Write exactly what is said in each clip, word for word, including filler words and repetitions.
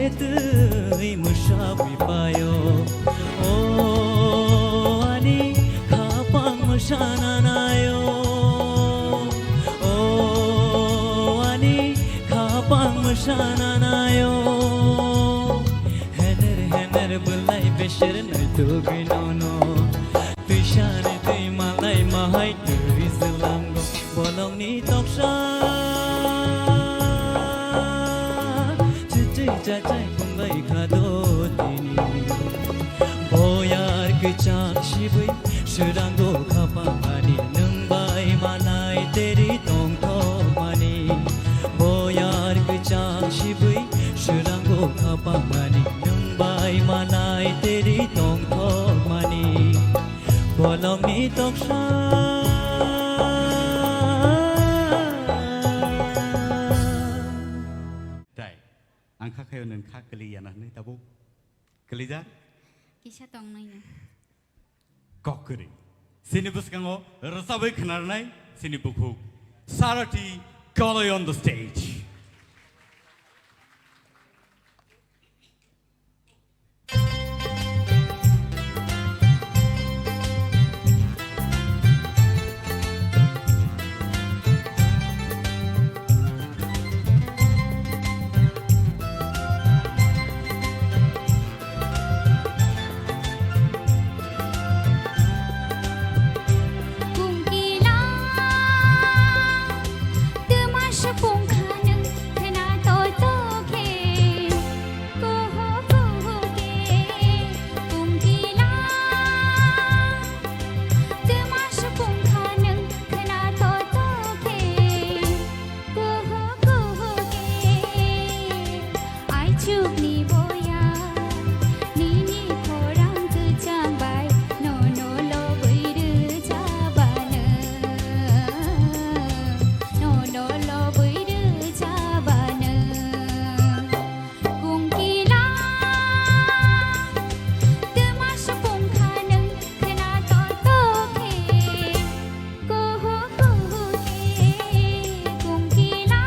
Twi mwsawi paio, o ani khapang mwsana naio, o ani khapang mwsana naio. Hener hener bwlai besir naitugwi nono, twisani twi malai mahai twi swlango. Bolongni toksa chwchwi chachai phunglai kha do tini. Boyar kwchang sibwi swrango khapang ani, nwng bai malai teri tongthokmani. Boyar kwchang sibwi swrango khapang ani, nwng bai malai teri tongthokmani. Bolongni toksa. Dai, ang kha khayo nwng kha kwlwi ya na hwnwi tabuk? Kwlwijak? Kisa tongnaino. Kok kwrwi. Chini bwskango rwchabwi khwnarnai chini bukhuk Sarati Koloi on the stage. Kuhu kuhu ke, aichukni boya, nini khorang kwchang bai, nono lobwi rwchabano, nono lobwi rwchabano. Kungkila, twma supung kha nwng khna to to khe. Kuhu kuhu khe kungkila.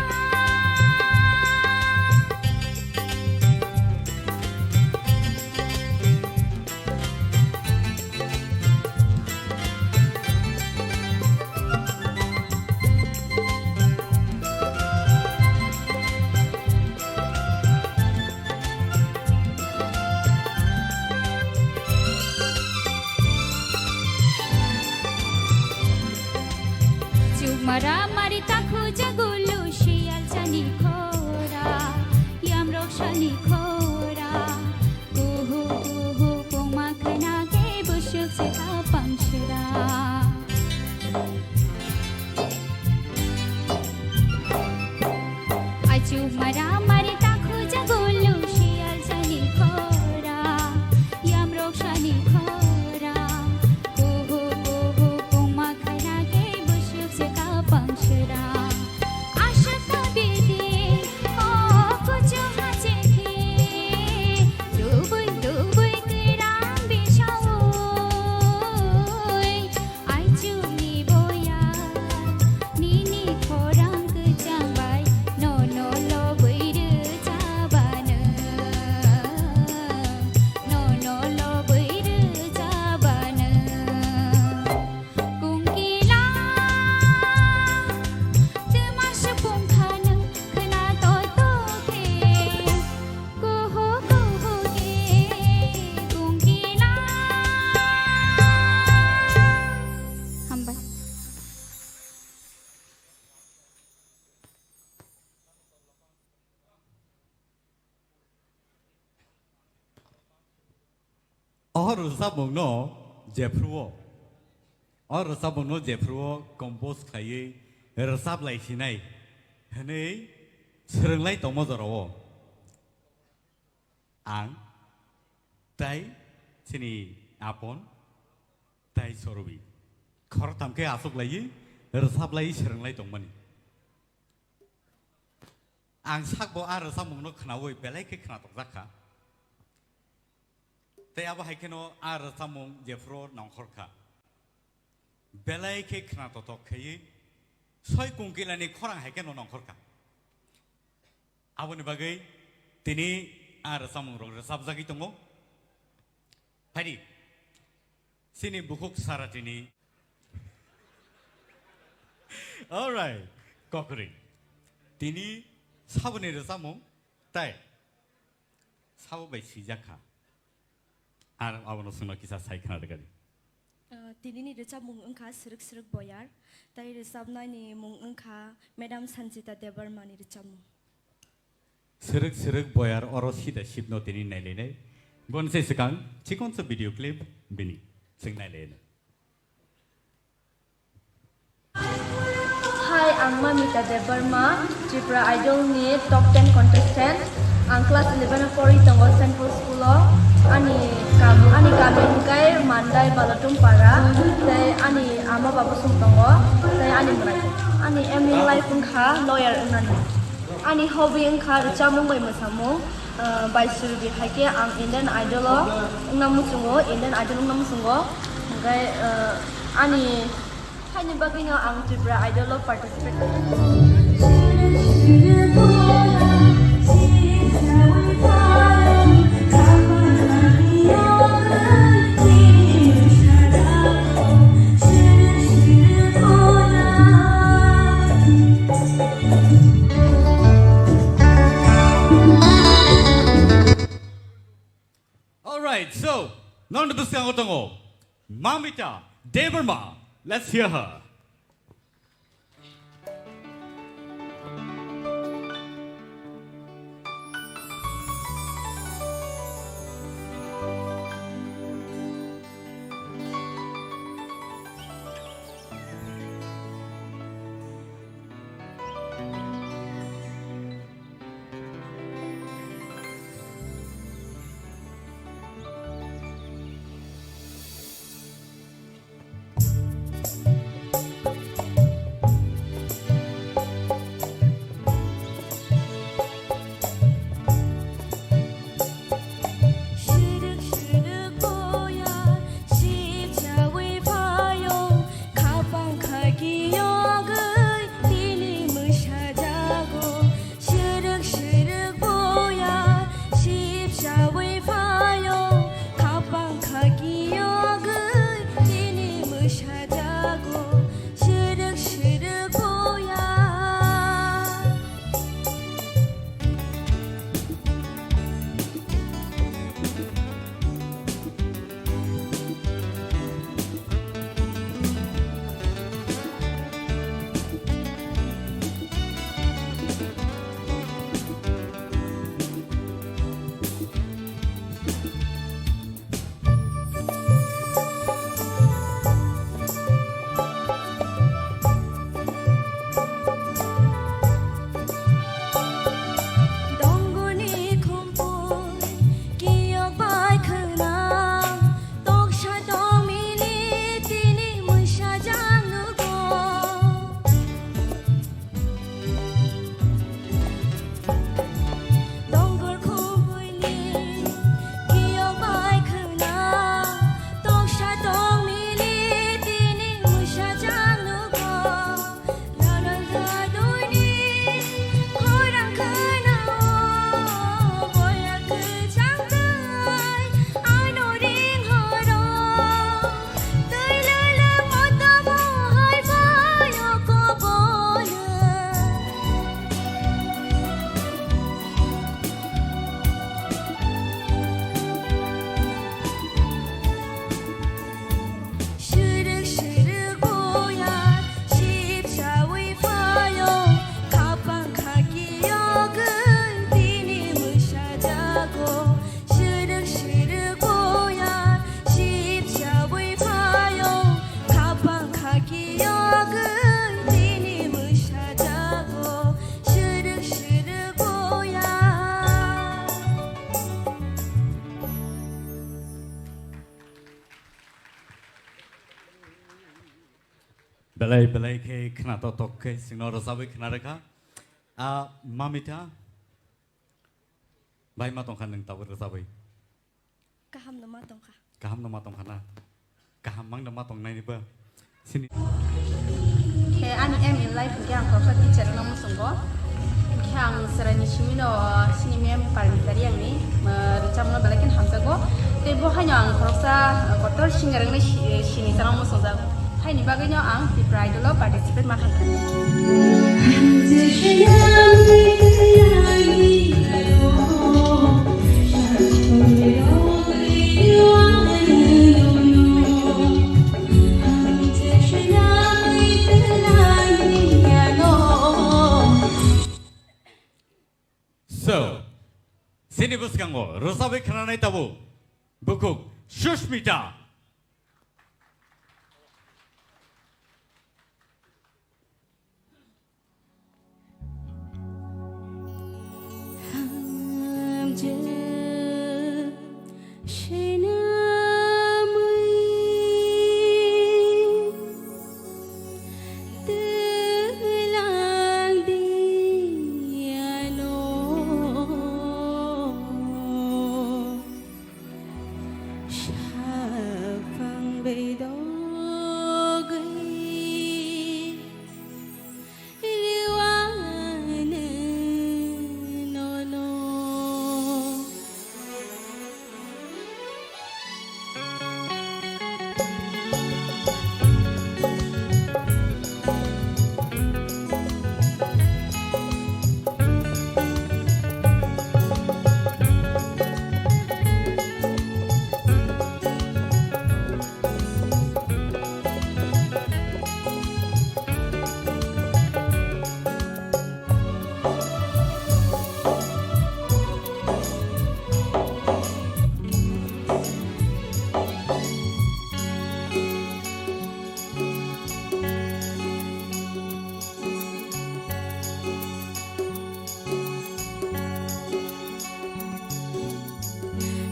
Chukmara mari takhu jagulu siyal chani khora, yamrok sani khora, kuhu kuhu pungma khana ke busuk se khapang sera. Aichu mara mari takhu jagulu siyal sani khora, yamrok sani khora, kuhu kuhu pungma khana ke busuk se khapang sera. Asha ta bidi, o kuchu hache khi, dubui dubui tiram bisaui. Aichukni boya, nini khorang kwchang bai, nono lobwi rwchabano, nono lobwi rwchabano. Kungkila, twma supung kha nwng khna to to khe. Kuhu kuhu ke kungkila. Hambai. O rwchapmungno jephruo, o rwchapmungno jephruo compose khlaiwi rwchaplai sinai hwnwi swrwnglai tongma jorao ang tei chini apon tei Sorobi khoroktham khe achuklaiwi rwchaplaiwi swrwnglai tongmani. Ang sakbo a rwchapmungno khnaui belai khe khnatokjak kha. Tei abo hai kheno a rwchapmung jephru nongkhor kha. Belai khe khnatotok khaiwi soi kungkilani khorang hai kheno nongkhor kha. Aboni bagwi tini Ar samung rok rwchapjagwi tongo. Phaidi, chini bukhuk Saratini. Alright, kokri. Tini saboni rwchapmung tai sabo bai swijak kha. Ar abono chwngno kisa sai khna rwgadi. Ah, tinini rwchapmung wngkha Srwk Srwk Boyar, tai rwchapnaini mung wngkha Madam Sanjita Debbarmani rwchapmung. Srwk Srwk Boyar oro sida sipno tini nailainai. Boni se swkang chikonsa video clip bini chwng nailainai. Hi, ang Mamita Debbarma, Tripura Idol ni top ten contestant. Ang class eleven o pori tongo Saint Paul School o. Ani kam, ani kami hwnkhe Mandai Balatum Para, tei ani ama babu song tongo, tei ani mwrai. Ani aim in life wngkha lawyer wngnani. Ani hobby wngkha rwchapmung bai mwsamung. Ah, bai suri di hai khe ang Indian Idol o wngna muchungo, Indian Idol wngna muchungo. Hwnkhe, ah, ani Haini bagwino ang Tripura Idol o participate khaikha. Alright, so, nokni bwskango tongo Mamita Debbarma. Let's hear her. Sirwk sirwk boya, sip sawi phaio, khapang khaki yogwi tini mwsajago, sirwk sirwk boya. Dongoni khumpui kiyok bai khwnam, toksa tongmili tini mwsajak nugo. Dongor khubuini kiyok bai khwna, toksa tongmili tini mwsajak nugo. Narang haduini khorang khwnao, boya kwchang tei ano ring horo. Sirwk sirwk boya, sip sawi phaio, khapang khaki yogwi tini mwsajago, sirwk sirwk boya. Belai belai khe khna tok tok khe chwngno rwchapwi khna rwkha. A Mamita, bai ma tongkha nwng tabuk rwchapwi? Kaham no ma tongkha. Kaham no ma tongkha na? Kaham mang no ma tongnaini ba? Sini. Khe ani aim in life hwnkhe ang khoroksa teacher wngna muchungo. Ang swraini simino, sini mem Parmita Reang ni, uh, rwchapmano belai kheno hamjago. Tei bo haino ang khoroksa, uh, kotor singer wngwi si-, sini chama muchungjak. Haini bagwino ang Tipra Idol o participate ma khaikha. So, sini bwskango rwchapwi khwnanai tabuk bukhuk Sushmita.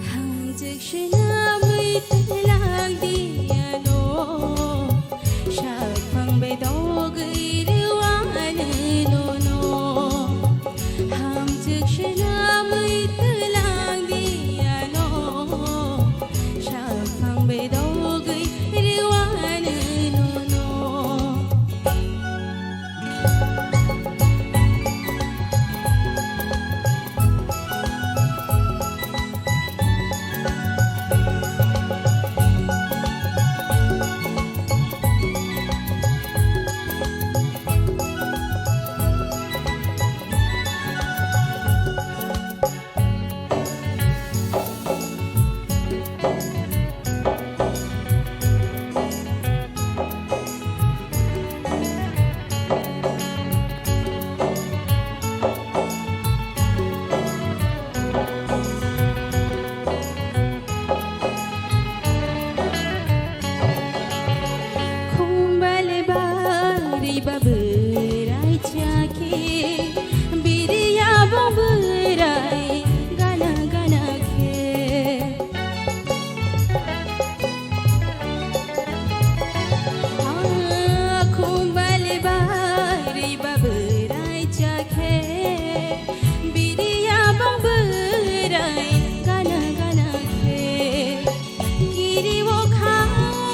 Hamjwk swnamwi twlang di ano, saphang bedogwi rwani nono. Hamjwk swnamwi twlang di ano, saphang bedogwi rwani nono. Khumba le bari ba bwrai chakhe, biriya bo bwrai gana gana khe. Ah, khumba le bari ba bwrai chakhe, biriya bo bwrai gana gana khe. Giri o kha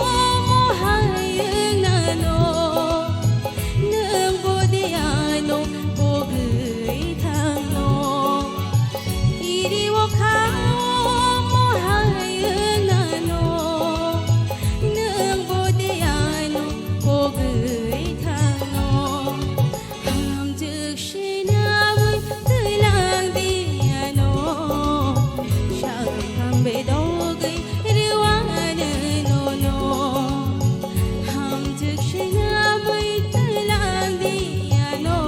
o mohai wng nano, nwng bo de ano bogwi thangno. Giri o kha o mohai wng nano, nwng bo de ano bogwi thangno. Hamjwk swnamwi twlang di ano, saphang bedogwi rwani nono. Hamjwk swnamwi twlang di ano,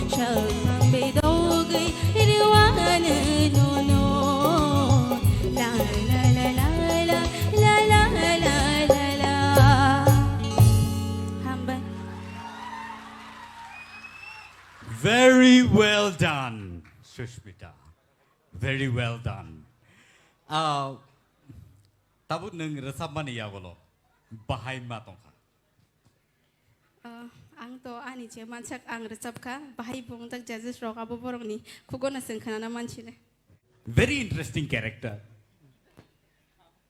saphang bedogwi rwani nono. La la la la la la la la la la. Hambai. Very well done, Sushmita. Very well done. Ah, tabuk nwng rwchapmani yagulo bahai ma tongkha? Ah, ang to ani je mansak ang rwchapkha, bahai bo wngjak judges rok abo borokni khugono chwng khwnana mansine. Very interesting character.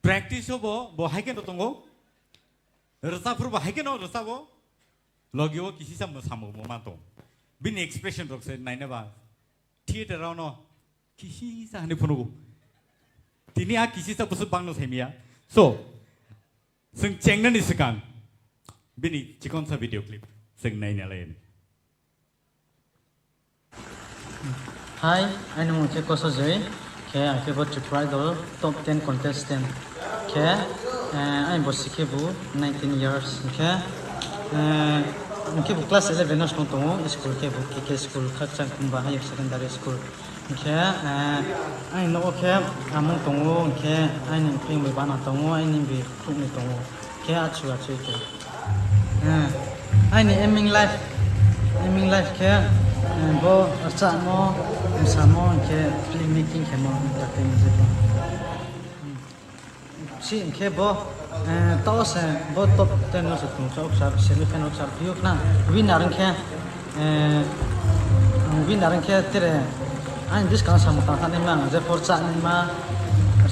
Practice o bo, bo hai kheno tongo. Rwchapphuru bo hai kheno rwchabo. Logi o kisisa mwsamung bo ma tong. Bini expression rok se naina ba theater rao no kisi sa hani phunugo. Tini a kisi sa busu bangno saimia. So, seng chengnani swkang bini chikon sa video clip seng naina lai. Hi, ani mung khe Kosa Joi, khe ang khe bo Tripura Idol top ten contestant khe, eh, ani bosi khe bo nineteen years khe, eh, ang khe bo class eleven no song tongo, school khe bo K K school, Khakchang Kumba Higher Secondary School. Khe, eh, ani nogo khe amung tongo, khe ani phiyong bai bana tongo, ani bi thukni tongo, khe achu achu tongo. Eh, aini aiming life, aiming life khe, eh, bo rwchapmo, mosamo, hinkhe film making khemo, entertainment se tong. Hmm. Si hinkhe bo, eh, to se bo top ten no se tong chok sar, semi final sar, phiyok na winner hinkhe, eh, winner hinkhe tere ani bwskang samung tang thani ma, je por cha ni ma,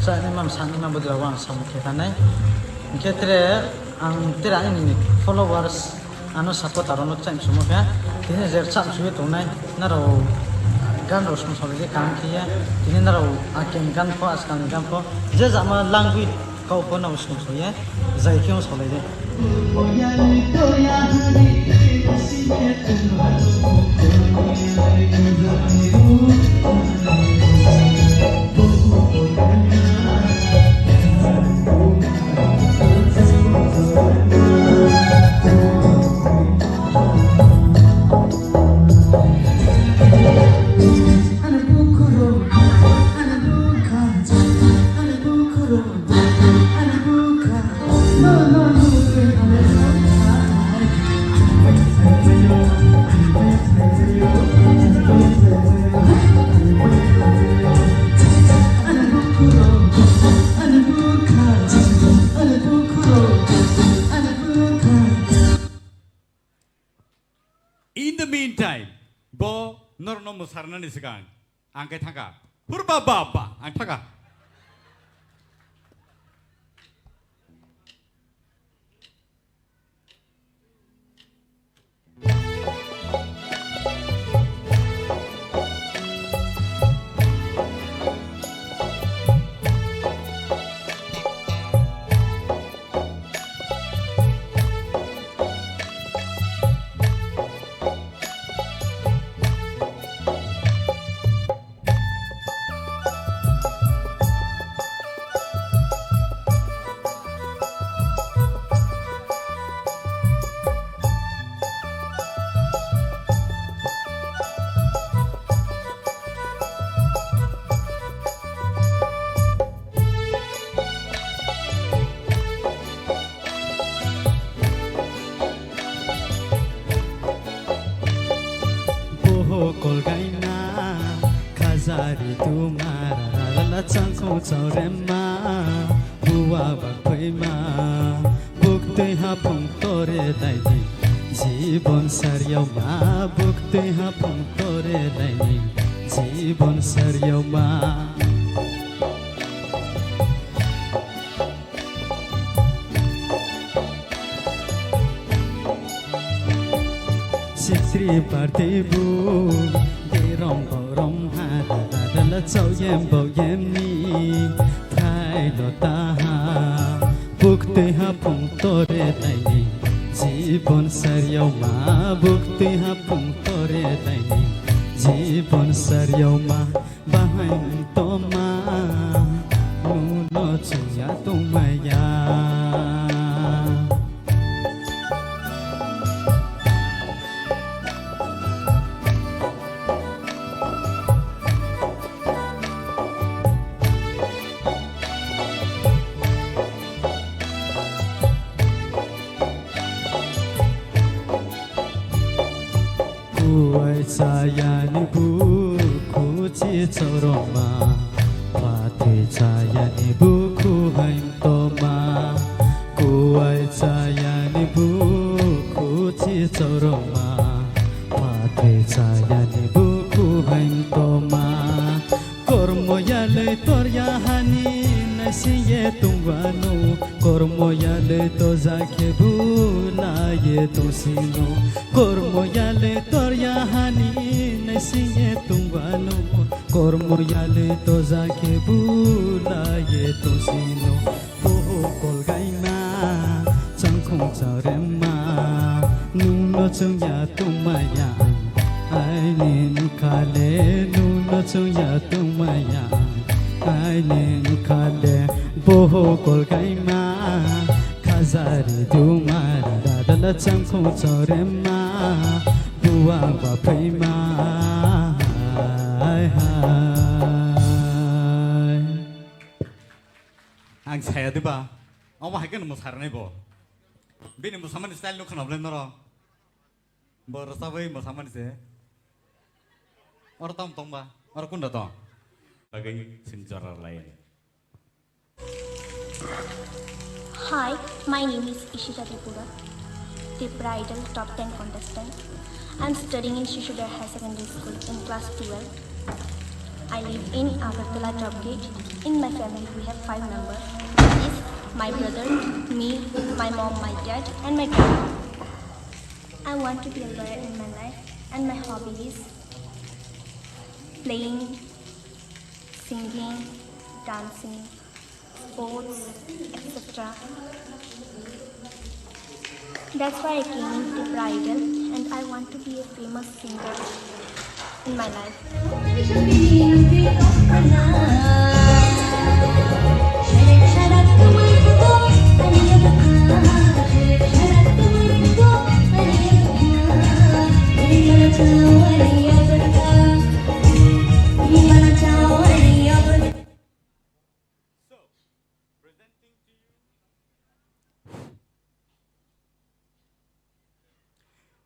cha ni ma, sa ni ma, bo dira wang samung khe thani. Hinkhe tere Ang tira ani followers ano supporter rok no chang sumo khe tini je chang suyo tongnai narok gan rok song song khe kaham khe ya tini narok akin gan pho askang ni gan pho je jama langwi kau pho no song song ya jai khe song lai de. In the meantime, bo norokno mwsarnani swkang ang khe thangkha. Hur ba ba ba, ang thangkha. Boho kolgaina khajari tumara lala changkong chaurema buwa bakphaima buktwi haphung tore daini jibon sariyoma buktwi haphung tore daini jibon sariyoma. Sikri parti bu, dirong borom hara, dala chau yem bau yem ni, thai lo taha, buktwi haphung tore daini, jibon sariyoma, buktwi haphung tore daini, jibon sariyoma. Bahai toma, nuno chungya tongmaya. Kuwai chayani bukhu chi choroma, phathwi chayani bukhu hain toma. Kuwai chayani bukhu chi choroma, phathwi chayani bukhu hain toma. Kormo yalwi torya hani naisingye tongwano, kormo yalwi toja khebu naye tongsino. Kormo yalwi torya hani Singye tungba no, kormo yale toja khe bulaye tosino. Boho kolgaima, changkhong chorema, nungno chwngya tongmaya. Aini khale, nungno chwngya tongmaya. Aini khale, boho kolgaima, khajari duma, dadala changkhong chorema, buang ba phaima. Hai, hai. Ang saya diba? Omo hai khe no mwsarnai bo. Bini mwsamani style no khwna bwlai noro. Bo rwchabwi mwsamani se. Oro tamo tongba? Oro kunda tong? Bagwi sing jora lai. Hi, my name is Ishita Tripura, Tipra Idol top ten contestant. I'm studying in Shishu Bihar High Secondary School in class twelve. I live in Agartala Top Gate. In my family, we have five members. That is my brother, me, my mom, my dad, and my grandma. I want to be a lawyer in my life, and my hobby is playing, singing, dancing, sports, et cetera. That's why I came in Tipra Idol, and I want to be a famous singer in my life.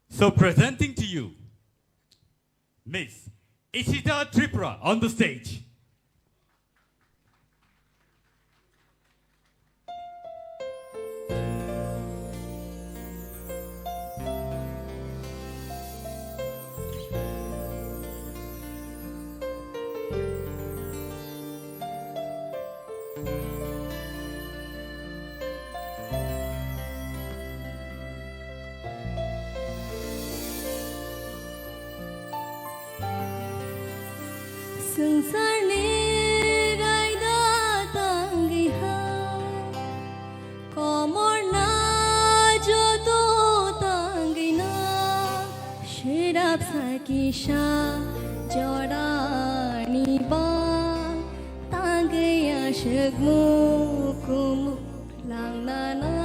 So, presenting to you, Miss Ishita Tripura on the stage. Swngcharni raida tangwi hai, komorna joto tangwi na, sirap sa kisa jorani ba tangwi aswk mukumuk. Langnana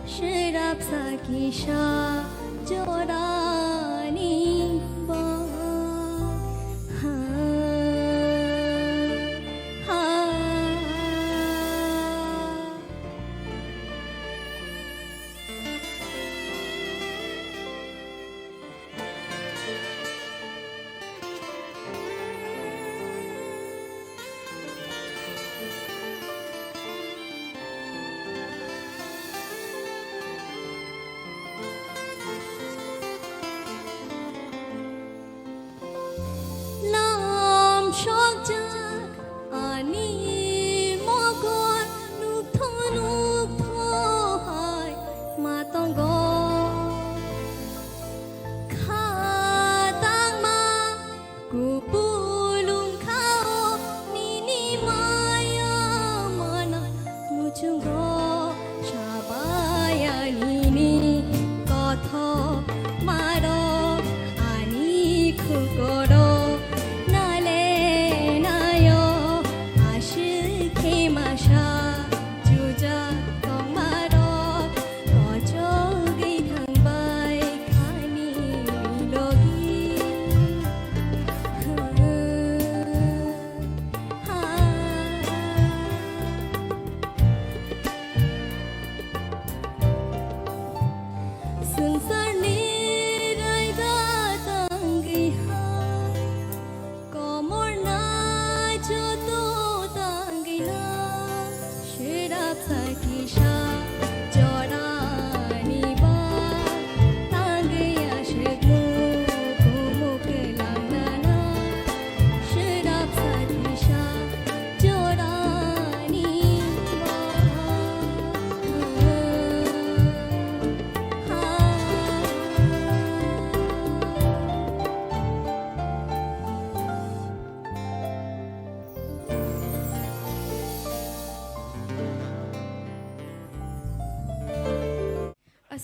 sirap sa kisa jorani ba. Ha, ha. Lam chokjak ani mogon nukthok nukthok hai ma tongo. Kha tangma kupulung khao nini maya mana muchungo sabaya nini kothok maro ani khukoro nale na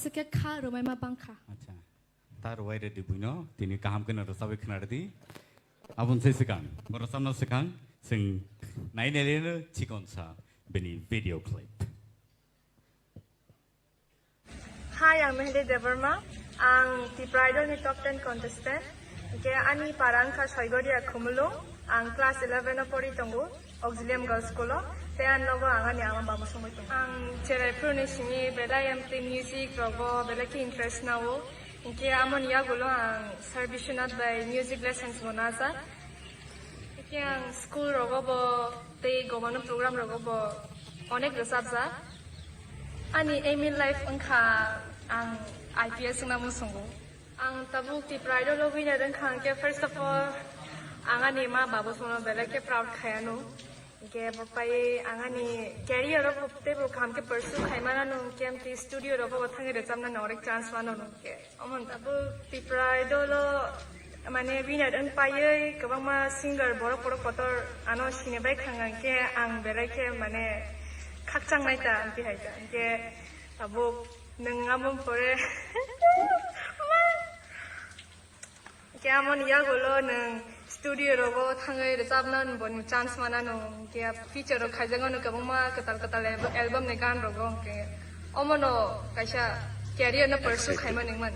Aswk khe kha rwmai ma bang kha. Acha. Ta rwai rwdi buino, tini kaham kheno rwchabwi khna rwdi. Aboni se swkang, bo rwchabna swkang, chwng nai nai leno chikon sa bini video clip. Hi, ang Mehdi Debbarma. Ang Tipra Idol ni top ten contestant. Hingke ani para wngkha Soigoria Khumulwng. Ang class eleven o pori tongo, Auxilium Girls School o. Tei ang nogo ang ani ama baba songwi tongo. Ang cherai phuru ni simi belai amtwi music rogo belai khe interest nao. Hingke amoni yagulo ang Sir Biswanath bai music lessons bo najak. Hingke ang school rogo bo tei gomano program rogo bo onek rwchapjak. Ani aim in life wngkha ang I P S wngna muchungo. Ang tabuk Tipra Idol o winner wngkha hingke first of all ang ani ma baba sono belai khe proud khai ano. Hingke bo pai ang ani career o bo teibo kaham khe pursue khai mano hingke amtwi studio rogo bo thangwi rwchapna no onek chance mano hingke. Omo tabuk Tipra Idol o mane winner wng paiwi kwbangma singer borok borok kotor ano sini bai khang hingke ang belai khe mane khakchang nai ta amtwi hai ta hingke tabuk nwng amo pore hingke amoni yagulo nwng studio rogo thangwi rwchapna boni chance manano hingke future rok khaijak mano kwbangma kwtal kwtal album ni gan rogo hingke omono kaisa career no pursue khaima ningman.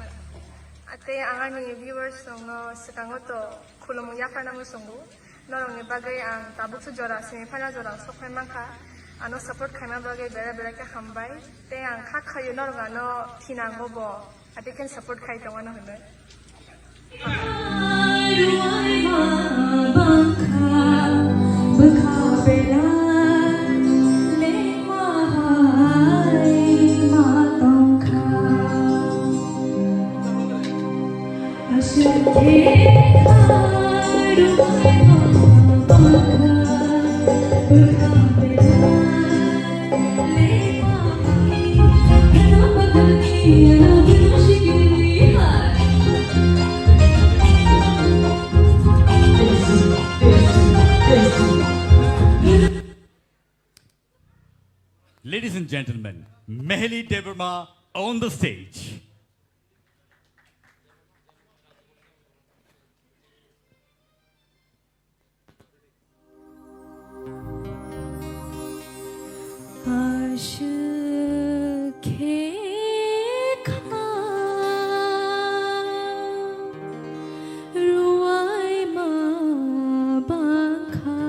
Tei ang ani viewers rokno swkango to khulumung yapharna muchungo. Norokni bagwi ang tabukso jora semi final jora sokphai mankha. Ano support khaima bagwi bera bera khe hambai. Tei ang kha khaio norok ano thinango bo. Ati khe support khai tongmano hwnwi. Ladies and gentlemen, Meheli Debbarma on the stage. Aswk khe kha rwai ma bang kha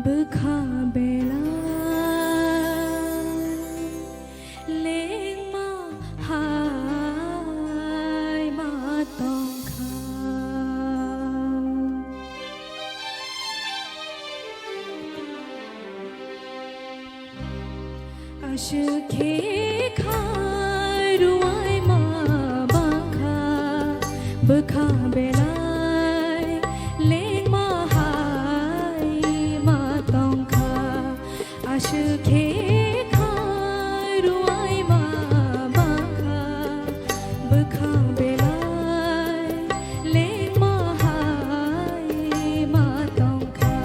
bwkha belai. Lengma hai ma tongkha. Aswk khe kha rwai ma bangkha bwkha belai lengma hai ma tongkha. Aswk khe kha rwai ma bangkha bwkha belai lengma hai ma tongkha.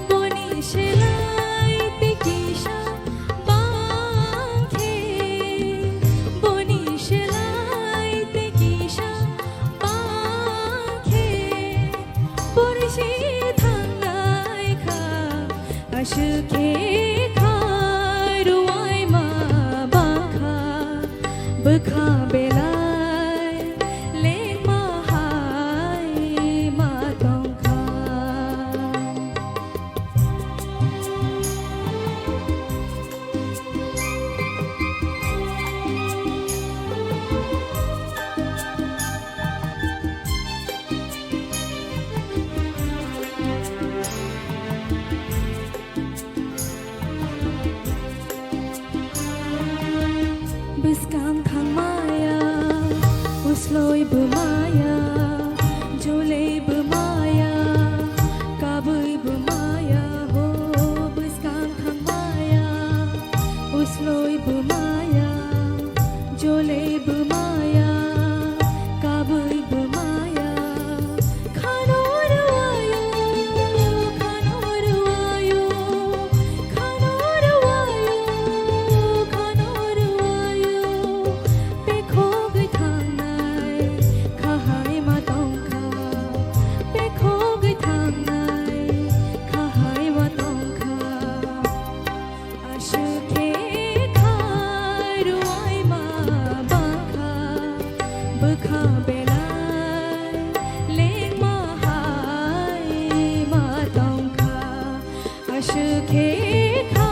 Boni selai tei kisa bang khe, boni selai tei kisa bang khe, borsi thangnai kha. Aswk khe kha rwai ma bangkha bwkha belai lengma hai ma tongkha. Bwskang thangmaya, usloi bwmaya, jolei bwmaya, kabui bwmaya, ho bwskang thangmaya, usloi bwmaya, jolei bwmaya, kabui bwmaya. Khano rwaya, khano rwaya, khano rwaya, Belai lengma hai ma tongkha, aswk khe kha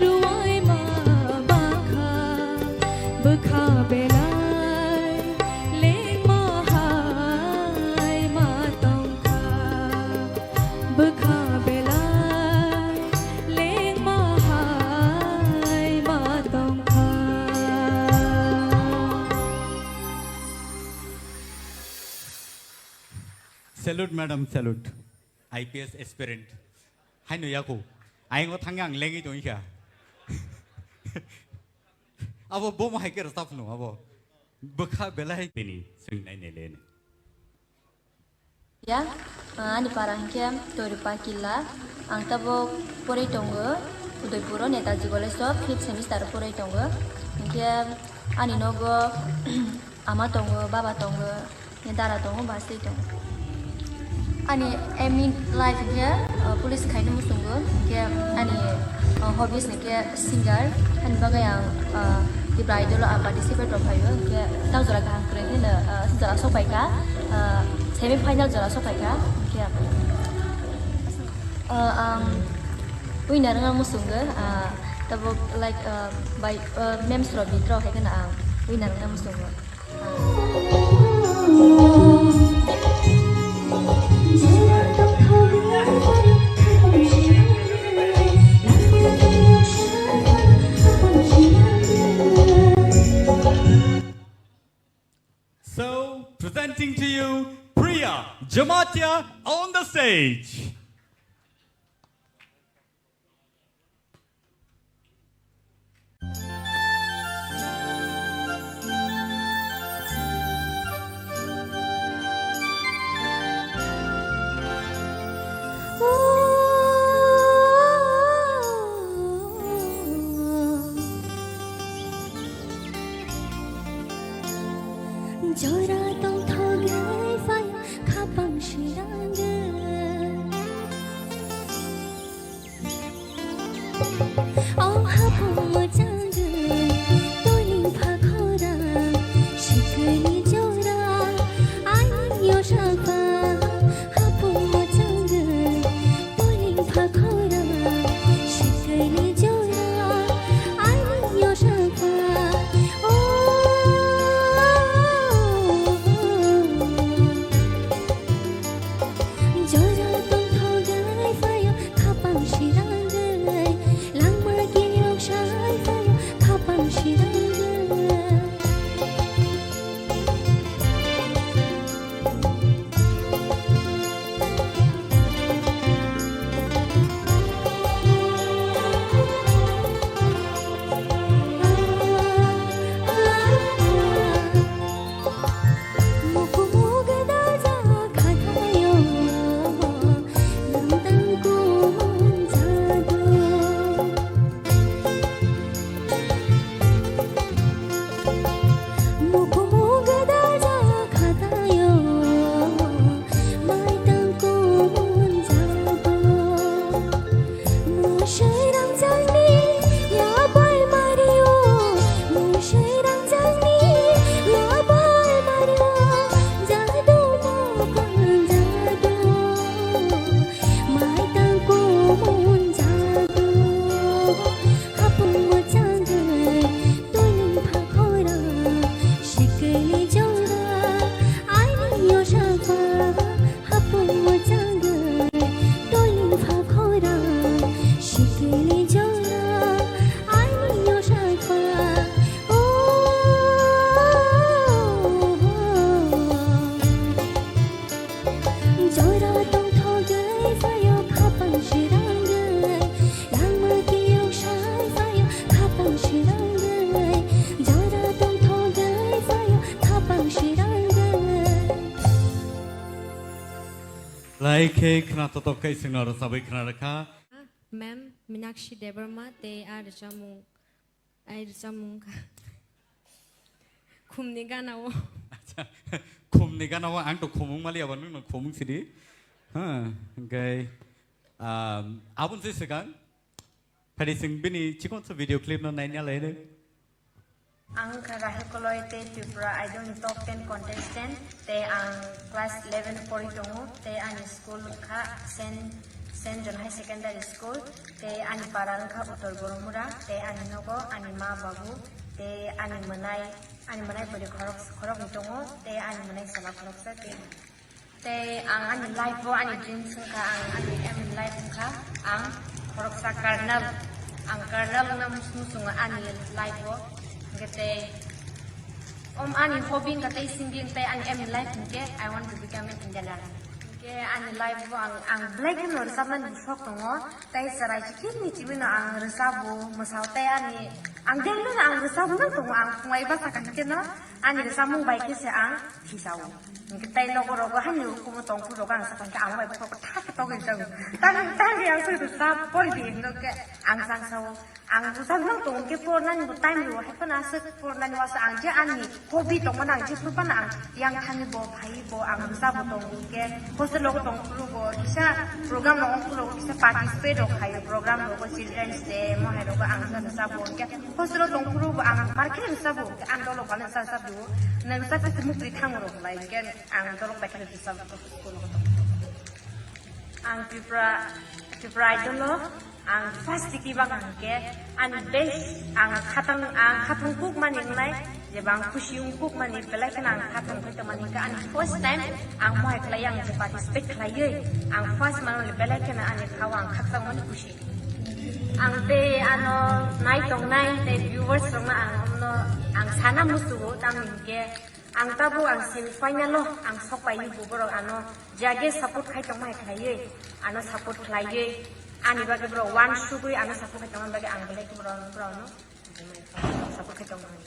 ruai ma bakha, bwkha belai lengma hai ma tongkha, bwkha belai lengma hai ma tongkha. Salute, madam, salute. I P S aspirant. Haino yako. Ayang o thangya ang lengwi tongkha. Abo bomo hai khe rwchapno abo. Bwkha belai bini swingnai nele. Ya, ah, ani para hinkhe Toripa Killa. Ang tabuk poroi tongo Udaipuro Netaji College o fifth semester o poroi tongo. Hinkhe ani nogo ama tongo, baba tongo, dara tongo, bwsai tongo. Ani aim in life hinkhe, ah, police khaina muchungo. Hinkhe ani, ah, hobbies hinkhe singer. Ani bagwi ang, ah, Tipra Idol o ang participate rok phaio. Hinkhe tang jora kaham kwrwi hino, ah, jora sok paikha. Ah, semi final jora sok paikha. Hinkhe, ah, ang winner wngna muchungo. Ah, tabuk like, ah, by, ah, memes rok bit rok hai kheno ang winner wngna muchungo. So, presenting to you, Priya Jamatia on the stage. Jora tongthogwi phaio khapang sirangwi. O hapung mwchangwi toling pha khorang, sikini jora aini yosakha. Hapung mwchangwi toling pha khorang, sikini jora aini yosakha. O Jora tongthogwi phaio khapang sirangwi, langma kiyok sai phaio khapang sirangwi. Hapung mwchangwi toling pha khorang, sikini jora aini yosakha. O, jora tongthogwi phaio khapang sirangwi, langma kiyok sai phaio khapang sirangwi, jora tongthogwi phaio khapang sirangwi. Lai khe khna totok khe chwngno rwchabwi khna rwkha. Ma'am Minakshi Debbarma tei a rwchapmung, ai rwchapmung kha Khumni gana o. Acha, khumni gana o ang to khumung mali abo nwng no khumung sidi. Ha, gai, um, aboni se swkang. Phadi chwng bini chikonsa video clip no naina lai. Ang wngkha Rahel Koloi tei Tripura Idol ni top ten contestant, tei ang class eleven pori tongo, tei ani school wngkha Saint, Saint John High Secondary School, tei ani para wngkha Uttor Boromura, tei ani nogo ani ma babu, tei ani mwnai, ani mwnai bwrwi khorok, khoroknwi tongo, tei ani mwnai chwla khoroksa, tei Tei ang ani life o ani dreams wngkha, ang ani aim in life wngkha, ang khoroksa colonel, ang colonel wngna mus-, muchungo ani life o. Hwnkhe tei om ani hobby wngkha tei singing tei ani aim in life hwnkhe I want to become an engineer. Hwnkhe ani life o ang, ang belai kheno rwchapnani shok tongo, tei chwrai chikirni chibino ang rwchabo, mwsao tei ani, ang daily no ang rwchabo nang tongo, ang phungai bwsa kaham kheno ani rwchapmung bai khe se ang thijao. Hwnkhe tei nogo rogo haino hukumu tongphuru rogo ang sakha hwnkhe ang bai bokhorok khe thak khe togwi jago. Tang, tang khe ang swk rwchap pori di hwnkhe ang sangsao. Ang rwchap nang tongo hwnkhe pornani bo time rwo hai phano aswk pornani uansuk ang je ani hobby tongmani ang jephuru phano ang yang thangwi bo phaiwi bo ang rwchapbo tongo hwnkhe hostel rogo tongphuru bo kisa program rogo ongphuru kisa participate rok khaio program rogo children's day mo hai rogo ang rwchapbo hwnkhe Hostel o tongphuru bo ang mar khe rwchabo, ang dolok bai rwchap rwchap rwo. Nwng rwchap khe mukri thango rok lai, hwnkhe ang dolok bai khe rwchap rwchap school o tong. Ang Tripura, Tripura Idol o ang first tiki bak ang khe ani best ang khatang, ang khathang kuk mani wngnai, je bang khusi wng kuk mani belai kheno ang khathang khai tongmani hwnkhe ani first time ang mohai khlai ang je participate khlaiwi ang first mano belai kheno ani khao ang khakchang mani khusi. Ang tei ano nai tongnai tei viewers rokno ang omno ang sana musugo, tamni hwnkhe ang tabuk ang semi final o ang sok paio, borok ano jage support khai tongma hai khlaiwi ano support khlaiwi ani bagwi borok uansugwi ano support khai tongma bagwi ang belai khe borok, borokno support khai tongma hai.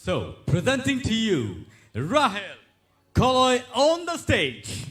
So, presenting to you, Rahel Koloi on the stage.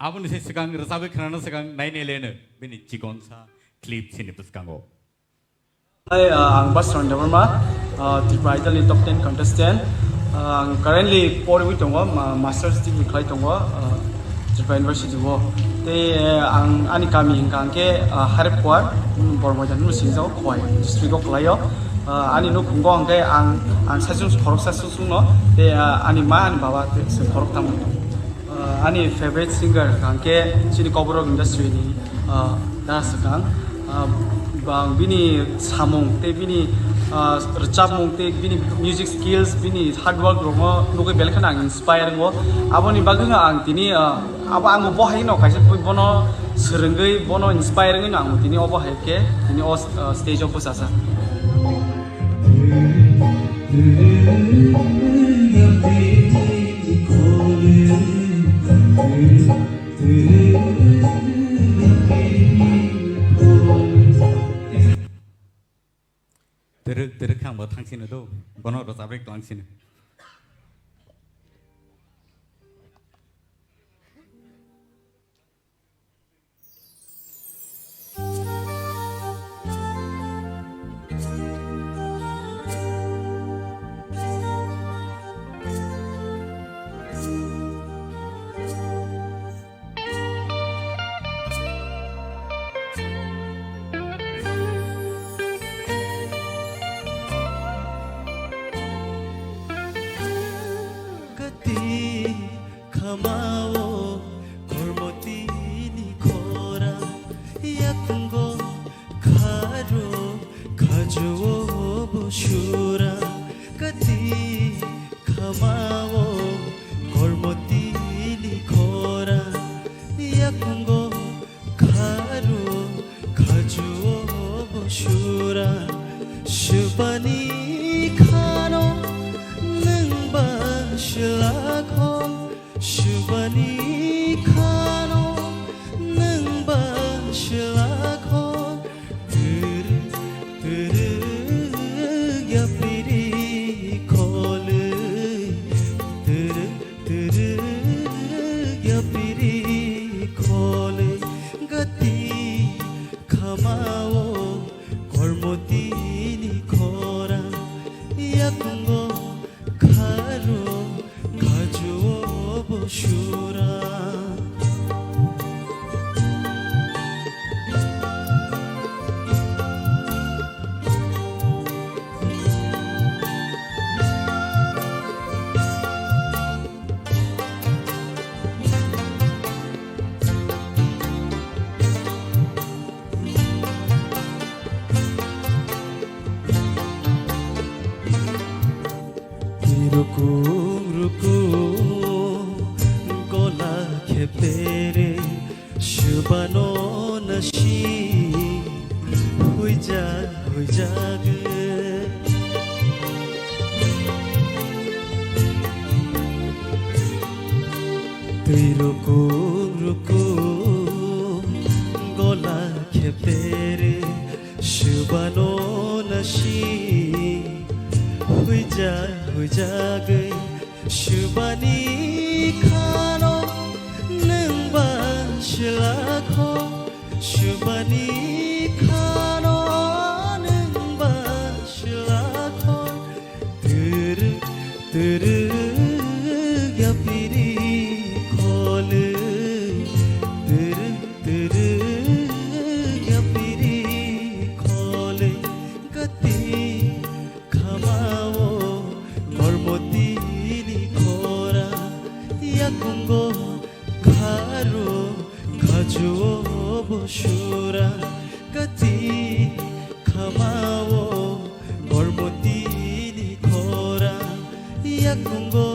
Aboni se swkang rwchabwi khwnana swkang nainai leno bini chikonsa clip sini bwskango. Hai, ah, ang Basran Debbarma, ah, Tripura Idol ni top ten contestant. Ah, ang currently porwi tongo, ma-, master's degree khlai tongo, ah, Tripura University o. Tei, eh, ang ani kami hwnkha hwnkhe, ah, Harepwar, hmm, Bormoidan hwnwi singjago, Khowai district o kwlaio. Ah, ani nukhungo hwnkhe ang, ang saichung khoroksa sungsungno, tei, ah, ani ma, ani baba tei se khoroktham. Ah, ani favorite singer hwnkha hwnkhe chini Kokborok industry ni, ah, dara swkang. Ah, bang bini samung tei bini, ah, rwchapmung tei bini music skills, bini hard work rokno nugwi belai kheno ang inspire wngo. Aboni bagwino ang tini, ah, abo ang bo hai no kaisa bono swrwngwi bono inspire wngwi no ang tini obo hai khe tini o, ah, stage o bwchajak. Twrwk, twrwk khe ang bo thang sino do, bono rwchap rek tong sino. Kati khamao kormotini khora, yakungo kharo khajuo bo sura. Kati khamao kormotini khora, yakungo kharo khajuo bo sura. Subani khano nwng ba swlakho, subani khano nwng ba swlakho. Twrwk, twrwk yapiri khole, twrwk, twrwk yapiri khole. Gati khamao kormotini khora, yakungo kharo khajuo bo sura. Rukum rukum gola khepere, subano nasi huijak huijak. Twi rukum rukum gola khepere, subano nasi huijak huijagwi. Subani khano nwng ba swlakho, subani khano nwng ba swlakho. Twrwk, twrwk yapiri khole, twrwk, twrwk yapiri khole. Gati khamao kormotini khora, yakungo kharo khajuo bo sura. Gati khamao kormotini khora, yakungo